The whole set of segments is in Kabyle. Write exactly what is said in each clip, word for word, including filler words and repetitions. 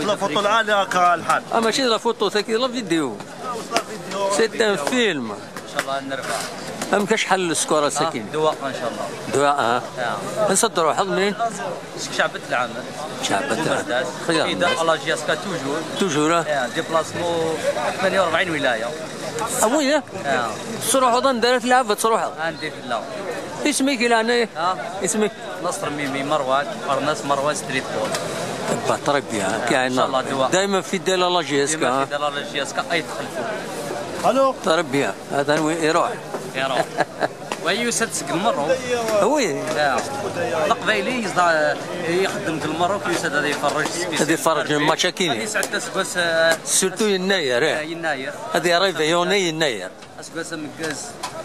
La photo العالية هكا الحال. Ah, mačči d la photo, tagi d la vidéo. C'est un film. ان شاء الله نربح. Amek acḥal n sskeṛ ass-agi? دواء ان شاء الله. Dwa'a, ah. آه. Ansa d-truḥeḍ, min? شعبت العمل. Ceɛbet. بومرداس. خير اذا الناس. الاجياسكا توجور. Toujours, ah. ديبلاسمون ثمانية وأربعين ولايه. Ah oui, ah. آه. Tettruḥuḍ anda ara tleɛbeḍ, tettruḥeḍ. عندي في الله. Isem-ik i leɛnaya? ها. Isem-ik? نصر ميمي مروان. ارناس مروان ستريت بول. Bah, très bien. ان شاء الله دواء. دائما fidèle à la J S K, ديما ah. في دار الاجياسكا اي تخلفوا. Très bien. هذا وين يروح. يروح. ويوسف تسق المرو. Oui. آه. القبايلي يصدع يخدم في المروك يوسف هذا يفرج. هذا يفرج الماتش كيني. هذه سعد تسقس Surtout yennayer, eh. يناير. هذه arrivée, on est yennayer. اسقس مقز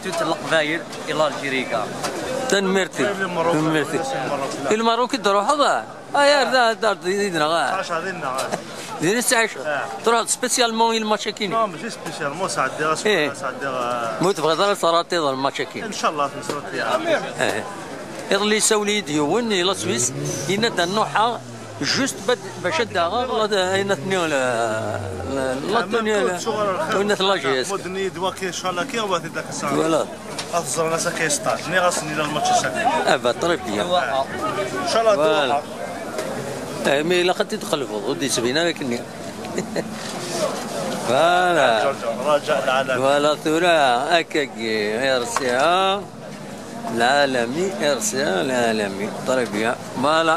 توت القبايل الى الجيريكا. Tanemmirt-ik. Tanemmirt-ik. I Lmerruk i d-truḥeḍ? Ah, ar da, da, d-, d-, d-, neɣ, ah. Din i tettɛiceḍ? Truḥeḍ spécialement i lmatch-agi? Non, ماشي spécialement, سعديغ إيه. سعديغ. Ma ur tebɣiḍ ara ad terreḍ iḍ lmatch-agi. ان شاء الله تنصرت يا عم. Eh. Iḍelli yessawel-iyi-d yiwen i la Suisse, yenna-d ad nruḥ juste bad-, bac ad d-aɣeɣ la, ayen atni la, la, la tenue, la, ayen at la J S K. مدني دواكي ان شاء الله كي غواتي داك الساعه. Voilà. اثزر ناس كي ستاج ني غاصني لا الماتش ساكن. Ah bah, très bien. ان شاء الله Voilà. توقع. Eh, mais ilaq ad t-id-tqelbeḍ, ur d-yettbin ara akken. Voilà. رجاء العالم. Voilà, tura, akkagi, R C A, lɛalami, R C A, lɛalami. Très bien. Voilà.